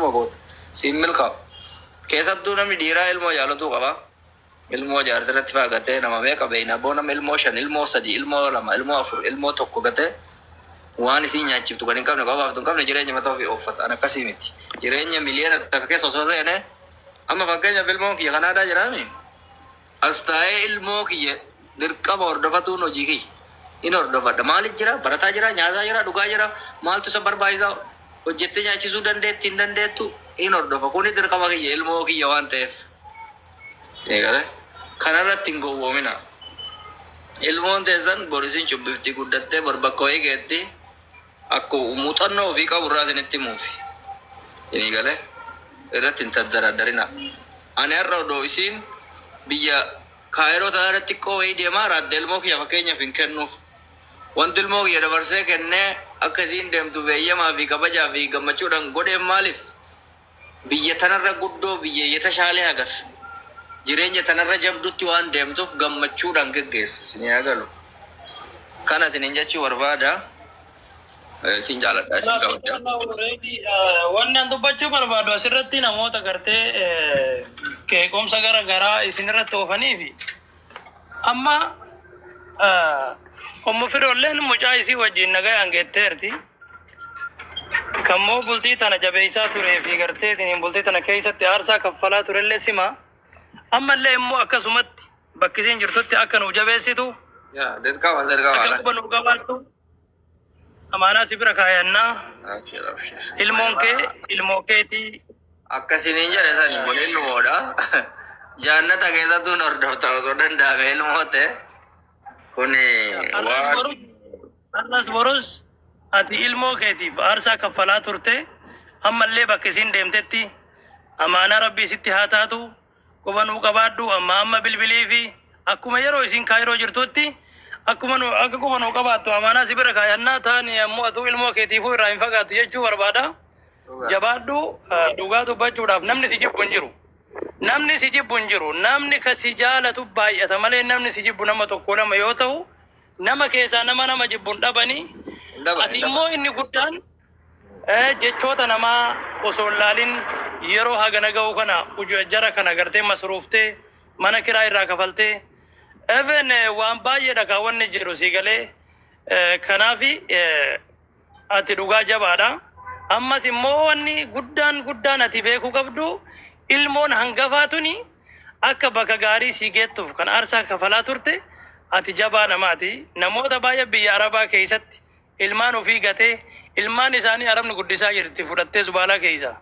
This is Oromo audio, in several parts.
Goota. Siin milkaa'u. Keessattuu namni dhiiraa ilmoo jaalatuu qaba. Ilmoo jaartirratti faagatee nama meeqa beeyna boo, nama ilmoo shan, ilmoo sadi, ilmoo lama, ilmoo afur, ilmoo tokko gatee, waan isiin nyaachiftu kan hin qabne, qofaaftu hin qabne, jireenya mataa ofii ooffata. An akkasii miti. Jireenya miliyoona 1 keessa osoo seene, amma fakkeenyaaf ilmoon kiyya Kanaadaa jiraami. As taa'ee ilmoo kiyya dirqama hordofatuun hojii kiyya. In hordofadha. Maalit jira? Barataa jira? Nyaataa jira? Dhugaa jira? Maaltu isa barbaachisaa? Hojjettee nyaachisuu dandeetti hin dandeettu? In hordofa. Kuni dirqama kiyya, ilmoo kiyya waan ta'eef. Eegale. Kanarratti hin gowwoomina. Ilmoon teessan bor isin cubbifti, guddattee bor bakka wayii geetti, akka muuxannoo ofii qabu irraa isinitti himuufi. Isinii galee, irratti hin taddaraddarina. Ani har'a odoo isiin biyya Kaayiroo tanaa irratti xiqqoo wayii deemaa raadde, ilmoo kiyya fakkeenyaaf hin kennuuf. Wanti ilmoo kiyya dabarsee kennee akka isiin deemtuuf eeyyamaa fi kabajaa fi gammachuudhaan godheef maaliif? Biyya tanarra guddoo, biyya የተሻለ hagar, jireenya tanarra jabdutti waan deemtuuf gammachuudhaan geggeessa. Isinii haa galu. Kana isiniin jechuu barbaada. Isin jaaladha, isin kabaja. Wanni an dubbachuu barbaadu asirratti, namoota gartee qeeqomsa gara garaa isin irratti oofanii fi amma Ummu Firoolleen mucaa isii wajjin nagayaan geetteerti. Kammoo bultii tana jabeessaa turee fi gartee bultii tana keessatti aarsaa kaffalaa turellee sima. Ammallee immoo akkasumatti bakki isiin jirtutti akka nu jabeessitu, Yaa dirqama, dirqama. akka quba nu qabaattu amaanaa si bira kaayannaa. Abshir, abshir. Ilmoon kee ilmoo keetii. Akkasiniin jedhe sani kun ilmoodha. Jaannata keessattuu hordofta osoo danda'ame ilmoo ta'e. Kuni Har'as waan borus, har'as borus ati ilmoo keetiif aarsaa kaffalaa turte. Ammallee bakka isiin deemtetti amaanaa Rabbii sitti haa taatu, quba nuu qabaadhu. Amma amma bilbilii fi akkuma yeroo isiin Kaayiroo jirtutti akkuma nu akka quba nuu qabaattu amaanaa si bira kaayannaa. Taani ammoo atuu ilmoo keetiifuu irraa hin fagaattu jechuu barbaada. Jabaadhu. Dhugaa dubbachuudhaaf namni si jibbu hin jiru. Namni si jibbu hin jiru. Namni ka si jaalatu baay'ata malee namni si jibbu nama tokko lama yoo ta'u, nama keessaa nama nama jibbu hin dhabanii. Hin dhaban, Ati hin dhaban. immoo inni guddaan jechoota namaa osoo hin laalin yeroo hagana ga'u kana jara kana gartee masruuftee, mana kiraa irraa kafaltee, even waan baay'eedha kaawwanni jiru si galee. Kanaafi ati dhugaa jabaadha. Ammas immoo wanni guddaan guddaan ati beekuu qabdu, ilmoon hangafaa tuni akka bakka gaarii sii geettuuf kan aarsaa kafalaa turte ati jabaa namaati. Namoota baay'ee biyya Arabaa keessatti ilmaan ofii gatee, ilmaan isaanii Arabni guddisaa jirti fudhattee zubaalaa keessa.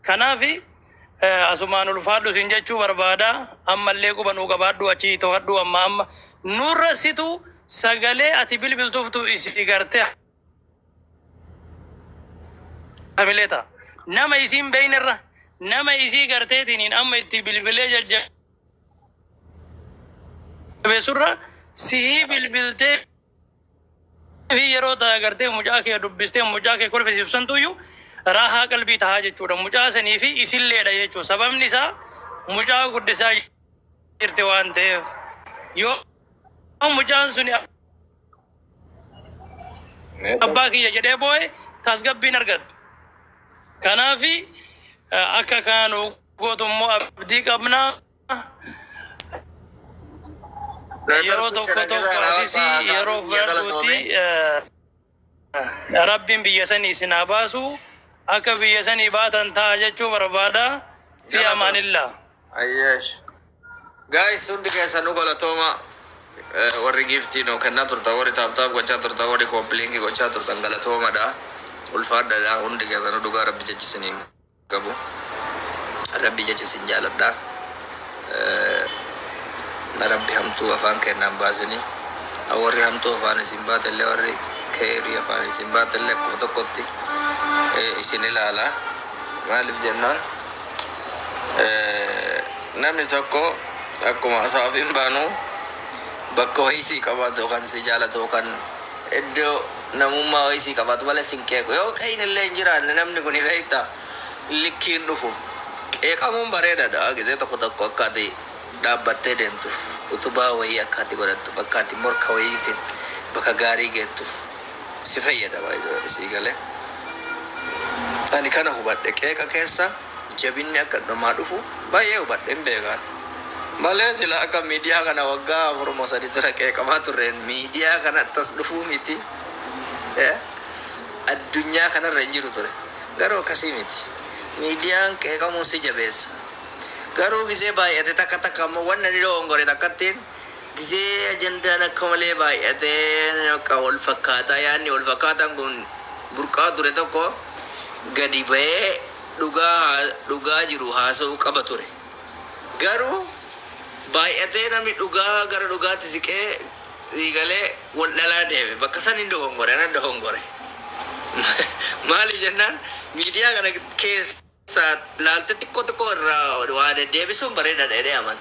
Kanaafi asumaan ulfaadhu sin jechuu barbaada. Ammallee quba nuu qabaadhu, achii to'adhu. Amma amma nurra situ sagalee ati bilbiltuuftu isii gartee hamilee ta'a. Nama isiin beeynerra, nama isii garteetiniin amma itti bilbilee jajjabeessurra, sihii bilbiltee fi yeroo ta'a gartee mucaa kee dubbistee mucaa kee kolfisiif santuyyuu raahaa qalbii tahaa jechuudha. Mucaa sanii fi isilleedha jechuudha. Sababni isaa mucaa guddisaa jirti waan ta'eef, yoo mucaan suni abbaa kiyya jedhee boo'e tasgabbiin argattu. Kanaafi akka kana nu gootu immoo abdii qabna. Yeroo tokko tokko atis yeroo fudhadhuuti Rabbiin biyya sanii isin haa baasu, akka biyya sanii baatan ta'a jechuu barbaada. Fi amaanillah. Ayyeesh. Guys, hundi keessanuu galatooma. Warri giftii nuu kennaa turtan, warri tap tap gochaa turtan, warri copy link gochaa turtan galatoomadha. Ulfaadha hundi keessanuu, dhugaa Rabbi jechi isiniin qabu. Rabbi jecha isin jaaladha. Rabbi hamtuu afaan kennaan baasini. Warri hamtuu afaan isin baatellee, warri keerii afaan isin baatellee akkuma tokkotti isin ilaala. Maaliif jennaan, namni tokko akkuma asaaf hin baanu bakka wayii sii qabaatu, kan si jaalatu, kan iddoo namummaa wayii sii qabaatu malee sin qeequ. Yoo qeeyni illee hin jiraanne, namni kun beektaa likkiin dhufu. Qeeqamuun bareedaadha. Gisee tokko tokko akka ati dhaabbattee deemtuuf, utubaa wayii akka ati godhattuuf, akka ati morka wayiitiin bakka gaarii geettuuf si fayyada, baay'ee sii galee. Ani kana hubadhe, qeeqa keessa jabinni akka namaa dhufu baay'ee hubadhe hin beekaan. Malee sila akka miidiyaa kana waggaa 4 moo 3 dura qeeqamaa turreen miidiyaa kana tas dhufuu miti. Addunyaa kanarra hin jiru ture. Garuu akkasii miti. Miidiyaan qeeqamuun si jabeessa. Garuu gisee baay'ate takka takka ammoo wanna ni dogongore takkattiin gisee ajandaan akka malee baay'atee akka wal fakkaataa, yaadni wal fakkaataan kun burqaa ture tokko gadi ba'ee dhugaa dhugaa jiru haasa'uu qaba ture. Garuu baay'atee namni dhugaa gara dhugaatti siqee siigalee wal dhalaa deeme, bakka san hin dogongore, ana dogongore. Maali jennaan, miidiyaa kana keessa laalte xiqqoo xiqqoo irraa waa deddeebisuun bareedaadha jedhee amana.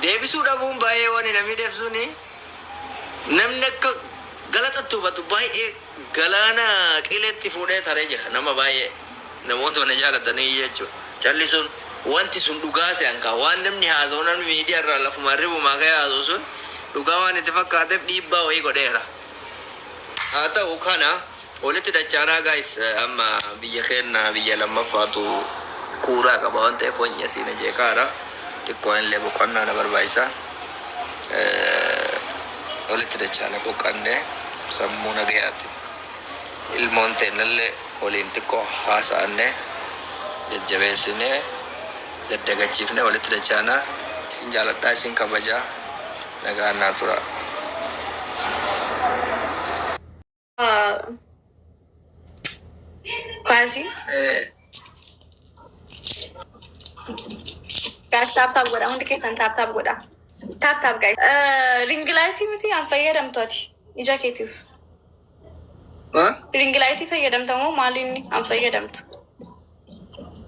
Deebisuu dhabuun baay'ee waan namni deebisuuni namni akka galaxatti hubatu baay'ee galaana qileetti fuudhee taree jira nama baay'ee, namoota mana jaalatanii jechuudha. Callisuun wanti sun dhugaa se'an kaa, waan namni haasa'u, namni miidiyaa irraa lafuma ribumaa ka'ee haasa'u sun dhugaa waan itti fakkaateef dhiibbaa wayii godheera. Haa ta'u, kana walitti dachaanaa guys. Amma biyya keenya biyya lammaffaatu kuuraa qaba waan ta'eef wanya siina jeeqaadha. Xiqqoon illee boqonnaa na barbaachisa. Walitti dachaane boqannee sammuu nagayaatti ilmoon teennallee waliin xiqqoo haasa'annee jajjabeessinee daddagachiifnee walitti dachaanaa. Isin jaaladhaa, isin kabajaa, nagaan naa tura. Quasi. Guys, tap tap godha. Hundi keessan tap tap godha. Tap tap, guys. Ring light miti an fayyadamtu ati ija keetiif. Ring light fayyadamta moo maaliin an fayyadamtu?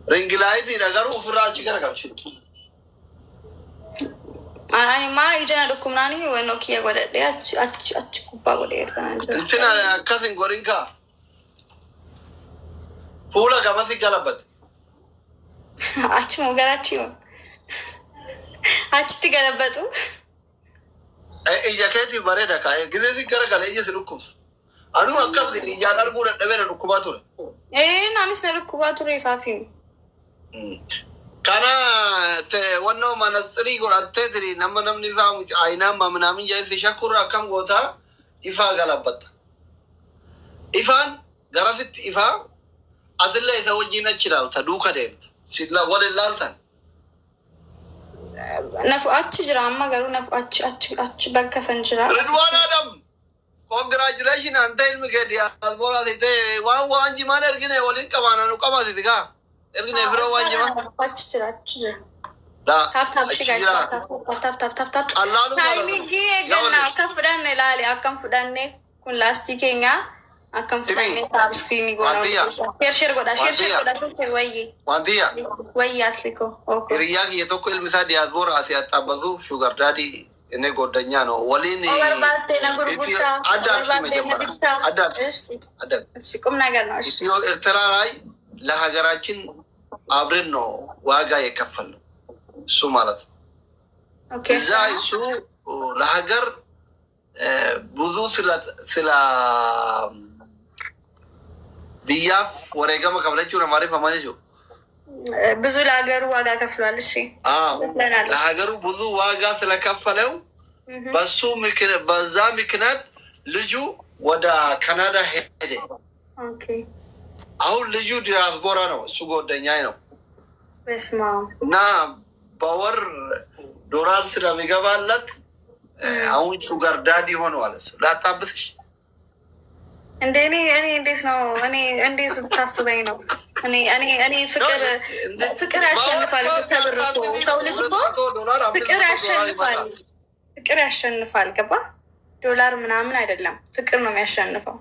Ring lightiidha, garuu ofirraa achi garagalchi. Ani maa ija na dhukkubnaani wannoo kiyya godhadhee achi achi achi gubbaa godhee sanaan jira. Intina akkas hin godhin kaa. Fuula gamasi galabbate. Achuma gara achii achitti galabbatu. Ija keetiif bareeda kaa. Gisee si garagale ija si dhukkubsa. Anuu akkas ijaan arguu dadhabee na dhukkubaa ture. Ee, naanis na dhukkubaa ture isaaf himu. Kana wannoo manatsirii godhattee tiri nama namni ifaa ayinaan maminaamin jedhesi shakkurra akkam gootaa, ifaa galabbatta. Ifaan garasitti ifaa, asillee isa wajjin achi ilaalta, duuka deemta. Wal ilaaltan. Nafu achi jira amma, garuu nafu achi achi achi bakka san jira. Ridwaan Adam, congratulation, ante ilmi kee diyaaspoora ta'e waan waan jimaan ergine waliin qabaana nu qabaatiti kaa. Ergine firoo waan jimaa. Achi jira, achi jira. Da Tap tap achi shi guys. Jira. Tap tap tap tap tap tap. Qallaaluu Timingii eeggannaa akka fudhanne ilaali, akkam fudhanne kun lastii keenya akkam fudhanne tap screenii goona. Waantiyya. Share share godha, share share Waantiyya. godha, share share wayyi Wantiyya. wayyi asliko oko. Hiriyaa kiyya tokko ilmi isaa diyaaspoora asii axxabbatu, sugar daddy inni goddanyaa no waliin. O barbaaddee na gurgurtaa. O አዳምጪ barbaaddee na መጀመሪያ bittaa. አዳምጪ እሺ አዳምጪ። እሺ ቁም ነገር ነው። እሺ። ኢትዮ ኤርትራ ላይ ለሀገራችን አብረን ነው ዋጋ የከፈልነው እሱ ማለት ነው። እዛ እሱ ለሀገር ብዙ ስለ biyyaaf wareegama kafalachuu namaariif hamaa jechuudha. ብዙ ለሀገሩ ዋጋ ከፍሏል። እሺ ብለናል። ለሀገሩ ብዙ ዋጋ ስለከፈለው በሱ በዛ ምክንያት ልጁ ወደ ካናዳ ሄደ። አሁን ልጁ ዲያስፖራ ነው። እሱ ጓደኛዬ ነው። በስመ አብ። እና በወር ዶላር ስለሚገባለት አሁን sugar daddy ሆነዋል። እሱ ላጣብስሽ። እንደ እኔ እንዴት ነው፣ እኔ እንዴት ታስበኝ ነው? እኔ ፍቅር ፍቅር ያሸንፋል። ከብር እኮ ሰው ልጅ እኮ ፍቅር ያሸንፋል። ፍቅር ያሸንፋል። ገባ? ዶላር ምናምን አይደለም፣ ፍቅር ነው የሚያሸንፈው።